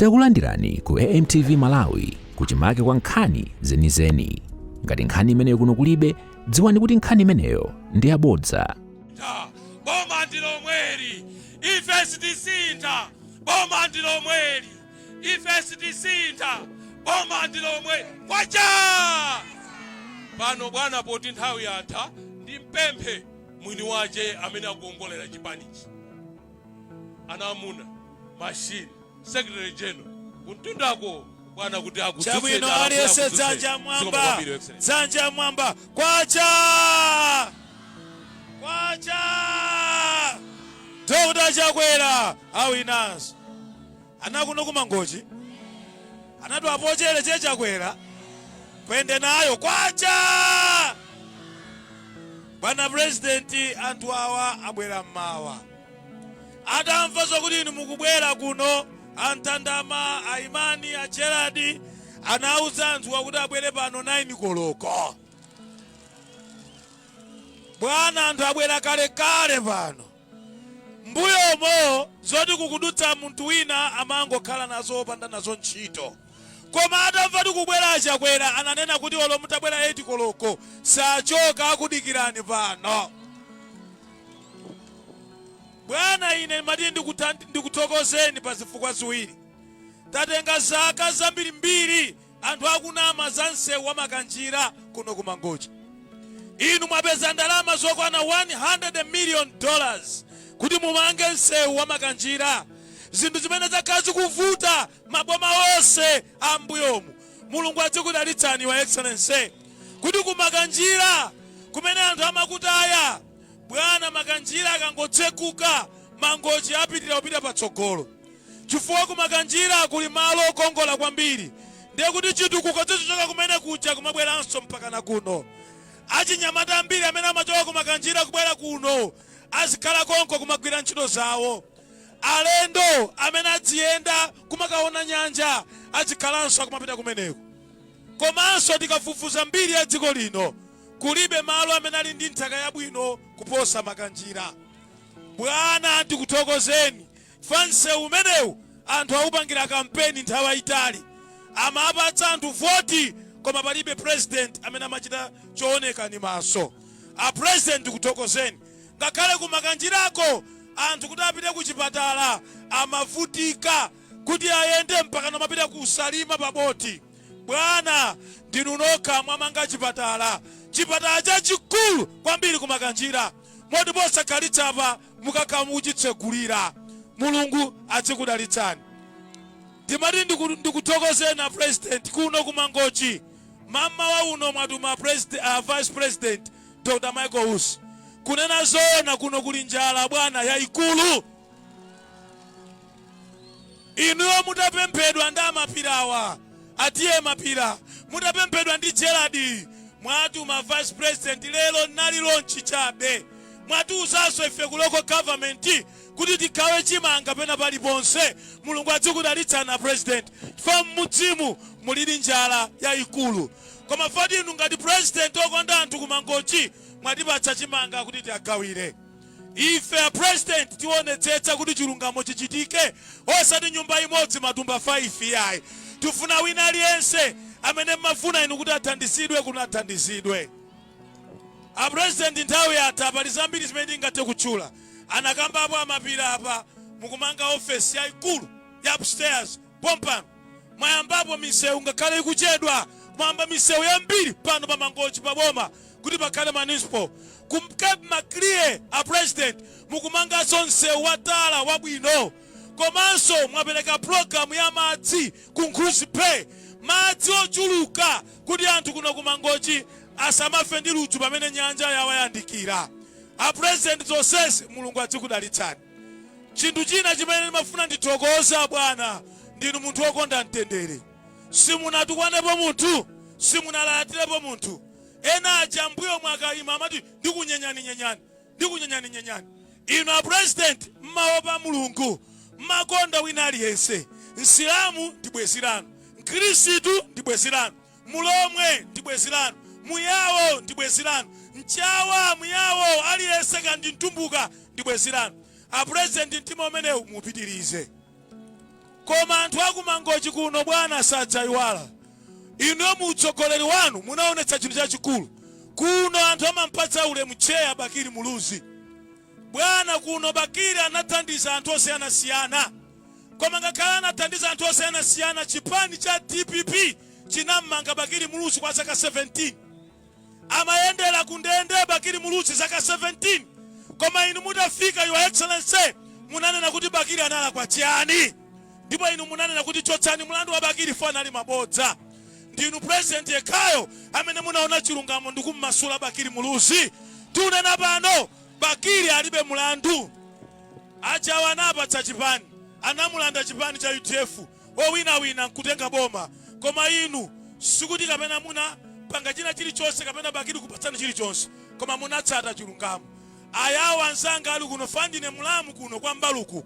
Takulandirani ku AMTV Malawi, kuchimake kwa nkhani zenizeni. Ngati nkhani imeneyo kuno kulibe, dziwani kuti nkhani imeneyo ndi yabodza. Boma ndi lomweli, ife sitisintha. Boma ndi lomweli, ife sitisintha. Boma ndi lomweli. Kwacha pano bwana, poti nthawi yatha, ndimpemphe mwini wache amene akuongolera chipanichi, anamuna machine secretary general kuntundako bwana, kuti akudzutseni. Chabwino. Alankhule. Aliyense Akudzutseni. dzanja Zikomo mwamba. kwambiri, Excellency. Dzanja mwamba. Kwacha, kwacha! Dr Chakwera awinanso. Anakuno kuMangochi anati apochere che Chakwera kwende nayo. Kwacha! Bwana Purezidenti, anthu awa abwera mmawa atamva zokuti inu mukubwera kuno. Antandama, Aimani, a Gerard anauza anthu akuti abwere pano 9 koloko. Bwana, anthu abwera kalekale pano. Mbuyomo zoti kukudutsa munthu wina amangokhala nazo opanda nazo ntchito, koma atamva tikubwera aChakwera, ananena kuti olo mutabwera 8 koloko sachoka, akudikirani pano. Bwana, ine mati ndikuthokozeni pa zifukwa ziwiri. Tatenga zaka zambirimbiri anthu akunama za msewu wa Makanjira kuno kuMangochi. Inu mwapeza ndalama zokwana $100 million kuti mumange msewu wa Makanjira, zinthu zimene zakhala zikuvuta maboma onse a mbuyomu. Mulungu adzikudalitsani, Your Excellency, kuti kuMakanjira kumene anthu amakutaya. Bwana, Makanjira akangotsekuka, Mangochi apitirira kupita patsogolo, chifukwa kuMakanjira kuli malo okongola kwambiri. Ndiye kuti chitukuko chizichoka kumene kuja kumabweranso mpakana kuno. Achinyamata ambiri amene amachoka kuMakanjira kubwera kuno azikhala konko kumagwira ntchito zawo. Alendo amene adziyenda kumakaona nyanja azikhalanso akumapita kumeneko. Komanso tikafufuza mbiri ya dziko lino, kulibe malo amene ali ndi nthaka yabwino kuposa Makanjira. Bwana, ndikuthokozeni msewu umenewu anthu awupangira kampeni nthawi yayitali, amapatsa anthu voti, koma palibe president amene amachita chooneka ni maso. A President, ndikuthokozeni. Ngakhale kuMakanjirako anthu kuti apite ku chipatala amavutika kuti ayende mpaka namapita ku Salima paboti. Bwana, ndinu nokha mwamanga chipatala, chipatala chachikulu kwambiri kuMakanjira, moti posakhalitsa apa mukakhala mukuchitsegulira. Mulungu azikudalitsani. Ndimati ndikuthokozeni a President. Kuno kuMangochi mamawa uno mwatuma Vice President Dr Michael Usi. Kunena zoona, kuno kuli njala bwana yayikulu. Inuyo mutapemphedwa ndi amapirawa, atiye mapira, mutapemphedwa ndi Gerard, mwatuma Vice President. Lero nali launch chabe, mwatiuzanso ife ku local government kuti tigawe chimanga pena paliponse. Mulungu adzikudalitsani, President, chifukwa mmudzimu mulili njala yayikulu, koma fati inu ngati president okonda anthu kuMangochi mwatipatsa chimanga kuti tiagawire ife. A President, tionetsetsa kuti chilungamo chichitike, osati nyumba imodzi matumba 5 yayi. Tifuna wina aliyense amene mmafuna inu kuti athandizidwe kuno athandizidwe. A President, nthawi yatha. Pali zambiri zimene tingathe kutchula. Anakambapo amapira apa, mukumanga ofesi yayikulu ya upstairs pompano. Mwayambapo misewu, ngakhale ikuchedwa. Mwayamba misewu yambiri pano pa Mangochi paboma kuti pakhale municipal. Ku Cape Maclear, a President, mukumanganso msewu wa tala wabwino. Komanso mwapereka pulogalamu ya madzi ku Nkhuzi Bay, madzi ochuluka kuti anthu kuno kuMangochi asamafe ndi ludzu pamene nyanja yawayandikira. A President, zonsezi Mulungu adzikudalitsani. Chinthu china chimene ndimafuna ndithokoza, bwana, ndinu munthu wokonda mtendere. Simunatukwanepo munthu, simunalatirepo munthu. Ena aja mbuyo mwakayima amati ndikunyenyani nyenyani, ndikunyenyani nyenyani. Inu a President mmaopa Mulungu, mmakonda wina aliyense. Msilamu ndi bwenzi lanu, Mkhristu ndi bwenzi lanu, Mulomwe ndi bwenzi lanu, Muyawo ndi bwenzi lanu, Mchawa, Muyawo, aliyense kandi Mtumbuka ndi bwenzi lanu. A President, mtima umenewu mupitirize. Koma anthu aku Mangochi kuno bwana sadzayiwala. Inuyo mu utsogoleri wanu munaonetsa chinthu chachikulu. Kuno anthu amampatsa ulemu Tcheya Bakili Muluzi. Bwana kuno Bakili anathandiza anthu osiyanasiyana. Koma ngakhale anathandiza anthu osiyanasiyana, chipani cha dpp chinammanga Bakili Muluzi kwa zaka 17. Amayendera ku ndende Bakili Muluzi zaka 17. Koma inu mutafika, Your Excellency, munanena kuti Bakili analakwa chiyani? Ndipo inu munanena kuti chotsani mlandu wa Bakili fo anali mabodza. Ndinu president yekhayo amene munaona chilungamo ndikummasula Bakili Muluzi. Tikunena pano Bakili alibe mlandu. Ajawa anapatsa chipani, anamulanda chipani cha udf, owinawina nkutenga boma. Koma inu sikuti kapena munapanga china chilichonse kapena Bakili kupatsani chilichonse, koma munatsata chilungamo. Ayawo anzanga ali kuno, fa ndine mlamu kuno kwa Mbaluku.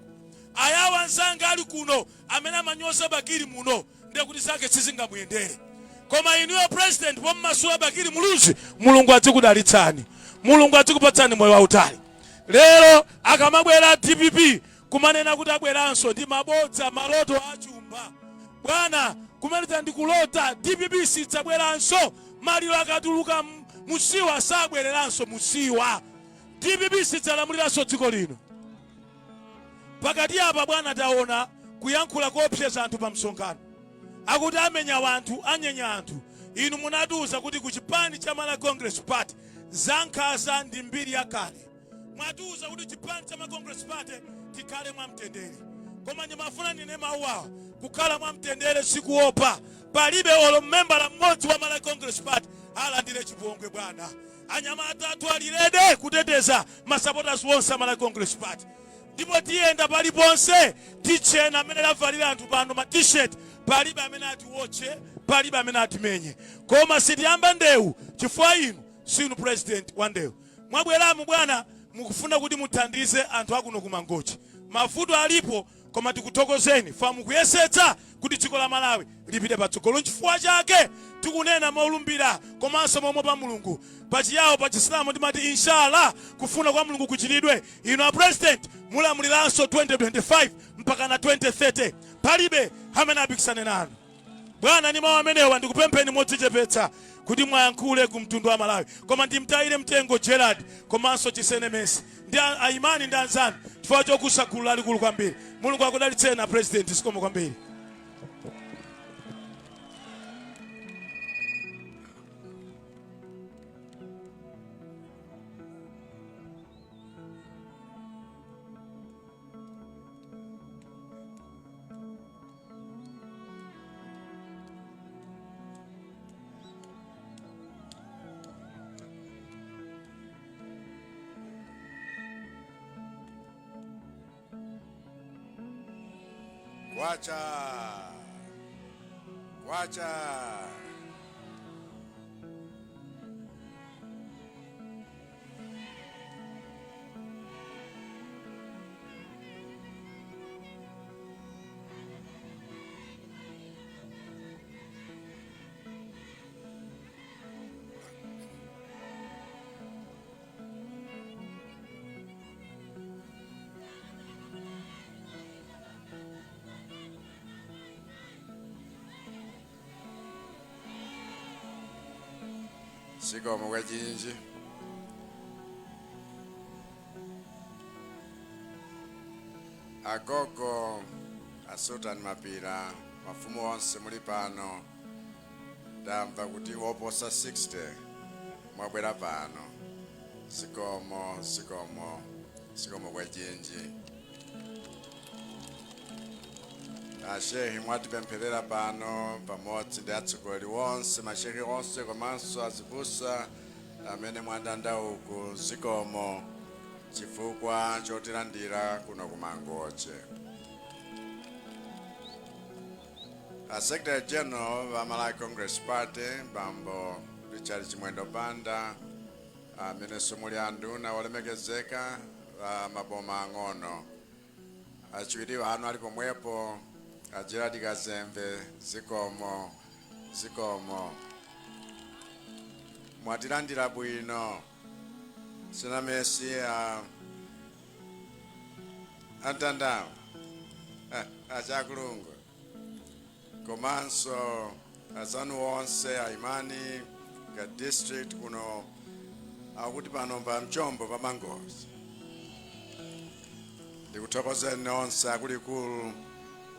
Ayawo anzanga ali kuno amene amanyoza Bakili muno, ndiye kuti zake sizingamuyendere. Koma inuyo president, pommasula Bakili Muluzi, Mulungu adzikudalitsani, Mulungu adzikupatsani moyo wautali. Lero akamabwera DPP kumanena kuti abweranso ndi mabodza, maloto achumba. Bwana, kumeneta ndi kulota. DPP sidzabweranso. Maliro akatuluka musiwa sabwereranso musiwa. DPP sidzalamuliranso dziko lino. Pakati apa bwana taona kuyankhula koopseza anthu pa msonkhano, akuti amenya wanthu, anyenya anthu. Inu munatiuza kuti ku chipani cha Malawi Congress Party zankhanza ndi mbiri yakale. Mwatiuza kuti chipani cha Malawi Congress Party tikhale mwamtendere. Koma ndimafuna ndine mawu awa: kukhala mwamtendere sikuopa. Palibe olo membala mmodzi wa Malawi Congress Party alandire chipongwe bwana. Anyamata athu ali ready kuteteza ma supporters onse a Malawi Congress Party, ndipo tiyenda paliponse, tichena amene lavalira anthu pano ma T-shirt. Palibe amene atiwotche, palibe amene atimenye, koma sitiyamba ndewu chifukwa inu sinu president wa ndewu. Mwabweramu bwana, mukufuna kuti muthandize anthu akuno ku Mangochi. Mavuto alipo, koma tikuthokozeni fa mukuyesetsa kuti dziko la Malawi lipite patsogolo. Nchifukwa chake tikunena molumbira komanso momwe pa Mulungu, pachiyawo, pa Chisilamu timati inshallah, kufuna kwa Mulungu kuchitidwe. Inu a president mulamuliranso 2025 mpaka na 2030, palibe amene apikisane nanu bwana. Ndi mawu amenewa ndikupempheni modzichepetsa kuti mwayankhule ku mtundu wa Malawi. Koma ndimtayire mtengo Gerard komanso Chisenemesi ndi Aimani ndi anzanu chifukwa chokusa gulu lalikulu kwambiri. Mulungu akudalitseni a president, zikomo kwambiri. Kwacha, kwacha! Zikomo kwachinji. Agogo a Sultan Mapira, mafumu onse muli pano, ndamva kuti woposa 60 mwabwera pano. Zikomo, zikomo, zikomo kwachinji. Ashehi mwatipempherera pano pamodzi ndi atsogoleri onse, mashehi onse komanso azibusa amene mwandanda uku, zikomo chifukwa chotilandira kuno ku Mangochi. A Secretary General wa Malawi Congress Party, Bambo Richard Chimwendo Banda, amenenso muli anduna olemekezeka a maboma ang'ono, achiwiri anu ali pomwepo a Gerald Kazembe, zikomo, zikomo, mwatilandira bwino. Sinamesi a Antandawo, achakulungu. Komanso azanu onse aimani ka district kuno, akuti pano pa mchombo pa Mangochi. Ndikuthokozeni nonse akuluakulu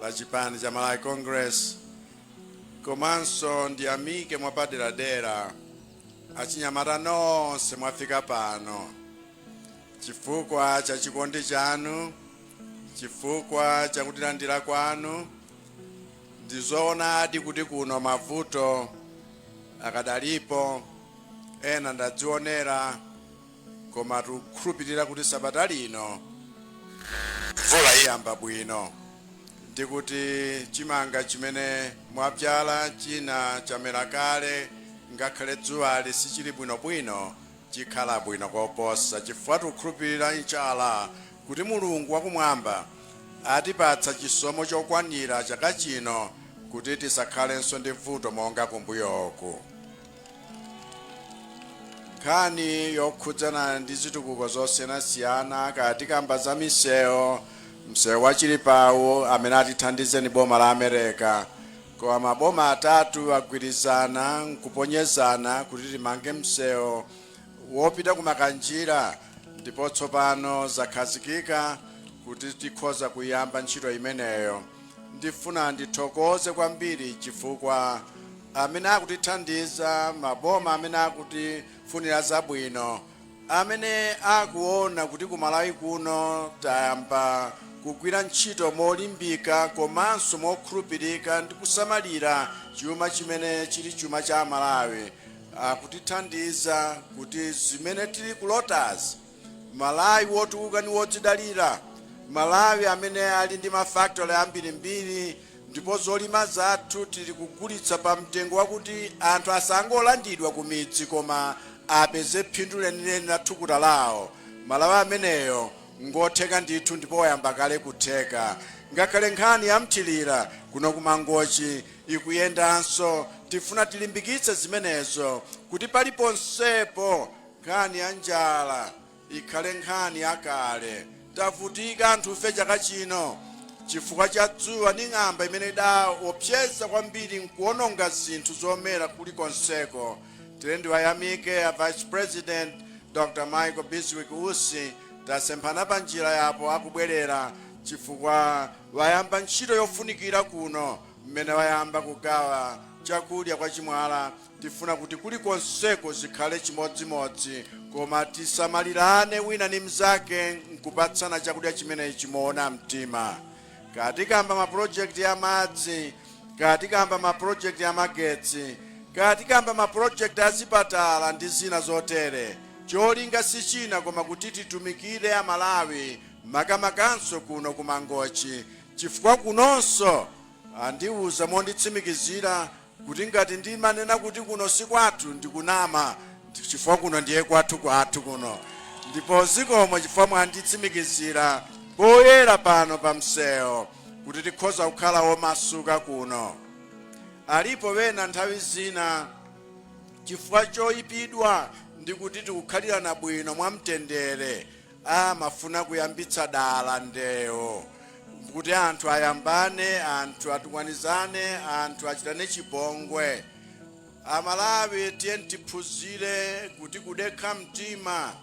la chipani cha Malawi Congress, komanso ndiyamike mwapaderadera achinyamata nonse mwafika pano chifukwa cha chikondi chanu, chifukwa chakutilandira kwanu. Ndizoonadi kuti kuno mavuto akadalipo, ena ndadzionera, koma tikukhulupirira kuti sabata lino mvula iyamba bwino, ndikuti chimanga chimene mwabzala china chamera kale, ngakhale dzuwali sichili bwinobwino, chikhala bwino koposa, chifukwa tikukhulupirira, inshallah, kuti Mulungu wakumwamba atipatsa chisomo chokwanira chaka chino kuti tisakhalenso ndi vuto monga kumbuyoku. Nkhani yokhudzana ndi zitukuko zosiyanasiyana, kaya tikamba za misewu, msewu wa Chilipawo amene atithandizeni boma la America, koma maboma atatu agwirizana nkuponyezana kuti timange msewu wopita kumakanjira, ndipo tsopano zakhazikika kuti tikhoza kuyamba ntchito imeneyo. Ndifuna ndithokoze kwambiri chifukwa amene akutithandiza, maboma amene akutifunira zabwino, amene akuona kuti kumalawi kuno tayamba kugwira ntchito molimbika komanso mokhulupirika ndi kusamalira chuma chimene chili chuma cha Malawi, akutithandiza kuti zimene tili kulotazi, Malawi wotukuka ndi wodzidalira, Malawi amene ali ndi mafactory ambirimbiri, ndipo zolima zathu tili kugulitsa pa mtengo wakuti anthu asangolandidwa ku midzi koma apeze phindu lenileni la thukuta lawo, Malawi ameneyo ngotheka ndithu, ndipo wayamba kale kutheka. Ngakhale nkhani ya mthirira kuno kumangochi ikuyendanso, tifuna tilimbikitse zimenezo kuti paliponsepo nkhani ya njala ikhale nkhani yakale. Tavutika anthufe chaka chino chifukwa cha dzuwa ndi ng'amba imene idaopseza kwambiri nkuononga zinthu zomera kulikonseko. Tile ndiwayamike a Vice President Dr Michael Bizwick Usi, tasemphana pa njira yapo akubwerera, chifukwa wayamba ntchito yofunikira kuno mmene wayamba kugawa chakudya kwa chimwala. Tifuna kuti kulikonseko zikhale chimodzimodzi, koma tisamalirane wina ndi mnzake nkupatsana chakudya chimenechi moona mtima. Katikamba mapulojekiti ya madzi, katikamba mapulojekiti ya magetsi, katikamba mapulojekiti azipatala ndi zina zotere, cholinga si china koma kuti titumikire Amalawi, makamakanso kuno kumangochi, chifukwa kunonso andiwuza monditsimikizira kuti ngati ndimanena kuti kuno si kwathu, ndikunama, chifukwa kuno ndiye kwathu kwathu kuno. Ndipo zikomo chifukwa mwanditsimikizira poyera pano pa msewu kuti tikhoza kukhala omasuka kuno. Alipo wena nthawi zina chifukwa choyipidwa ndi kuti tikukhalirana bwino mwamtendere, amafuna kuyambitsa dala ndewo kuti anthu ayambane, anthu atukwanizane, anthu achitane chipongwe. Amalawi, tiye tiphunzire kuti kudekha mtima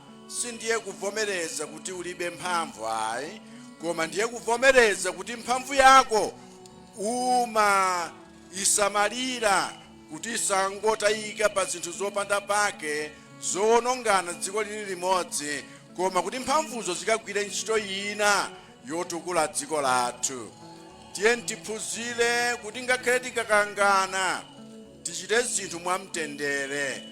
sindiye kuvomereza kuti ulibe mphamvu ayi, koma ndiye kuvomereza kuti mphamvu yako umaisamalira kuti isangotayika pa zinthu zopanda pake zowonongana dziko lili limodzi, koma kuti mphamvuzo zikagwire ntchito ina yotukula dziko lathu. Tiye tiphunzire kuti ngakhale tikakangana, tichite zinthu mwamtendere.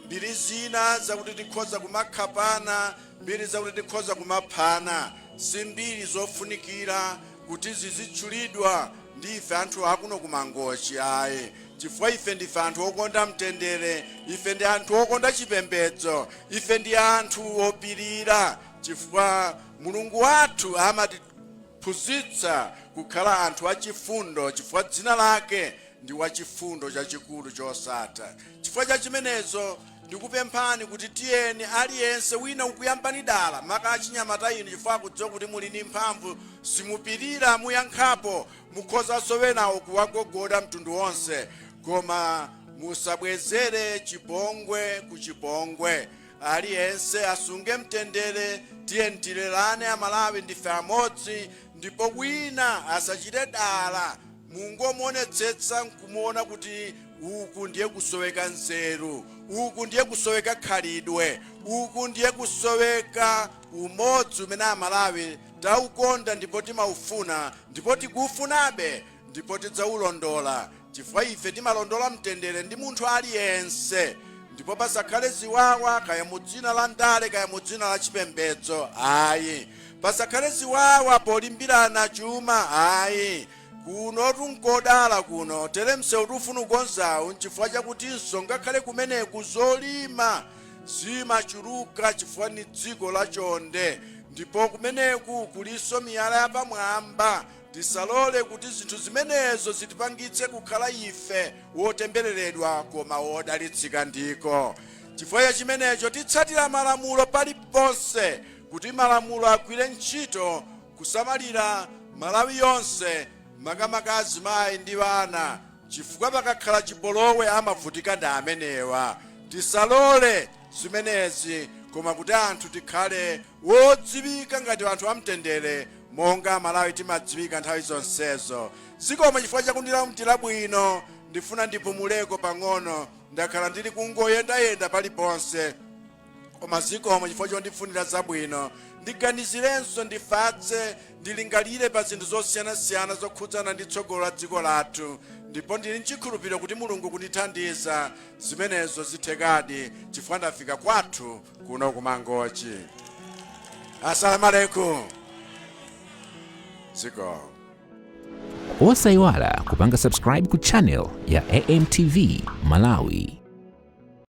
Mbiri zina zakuti tikhoza kumakhapana, mbiri zakuti tikhoza kumaphana, si mbiri zofunikira kuti zizitchulidwa ndi ife anthu akuno kumangochi ayi, chifukwa ife ndife anthu okonda mtendere, ife ndi anthu okonda chipembedzo, ife ndi anthu opirira, chifukwa Mulungu wathu amatiphunzitsa kukhala anthu achifundo, chifukwa dzina lake ndi wachifundo chachikulu chosatha. Chifukwa cha chimenezo Ndikupemphani kuti tiyeni aliyense wina ukuyambani dala, maka achinyamata inu, chifukwa kudziwa kuti muli ndi mphamvu, simupirira, muyankhapo, mukhozanso wenawo kuwagogoda mtundu wonse. Koma musabwezere chipongwe ku chipongwe. Aliyense asunge mtendere. Tiyeni tilerane, Amalawi ndife amodzi, ndipo wina asachite dala, mungomuonetsetsa nkumuona kuti uku ndiye kusoweka nzeru, uku ndiye kusoweka khalidwe, uku ndiye kusoweka umodzi umene Amalawi taukonda ndipo timaufuna ndipo tikuufunabe ndipo tidzawulondola, chifukwa ife timalondola mtendere ndi munthu aliyense. Ndipo pasakhale ziwawa, kaya mu dzina la ndale, kaya mu dzina la chipembedzo, ayi. Pasakhale ziwawa polimbirana chuma, ayi. Kuno tunkodala kuno tere msewu tufuna ukonzawu nchifukwa chakutinso ngakhale kumeneku zolima zimachuluka, chifukwa ni dziko lachonde, ndipo kumeneku kulinso miyala yapamwamba. Tisalole kuti zinthu zimenezo zitipangitse kukhala ife wotembereredwa koma wodalitsika. Ndiko chifukwa cha chimenecho titsatira malamulo paliponse, kuti malamulo agwire ntchito kusamalira Malawi yonse, makamaka azimayi ndi ana, chifukwa pakakhala chipolowe amavutika ndi amenewa. Tisalole zimenezi, koma kuti anthu tikhale wodziwika ngati anthu amtendere, monga Malawi timadziwika nthawi zonsezo. Zikomo chifukwa chakundilandira bwino. Ndifuna ndipumuleko pang'ono, ndakhala ndili kungoyendayenda paliponse, koma zikomo chifukwa chondifunira zabwino. Ndiganizirenso, ndifatse, ndilingalire pa zinthu zosiyanasiyana zokhudzana ndi tsogolo la dziko lathu, ndipo ndili mchikhulupiriro kuti Mulungu kundithandiza, zimenezo zithekadi, chifukwa ndafika kwathu kuno kuMangochi. Asalamu alaikum, zikomo. Osayiwala kupanga subscribe ku channel ya AMTV Malawi.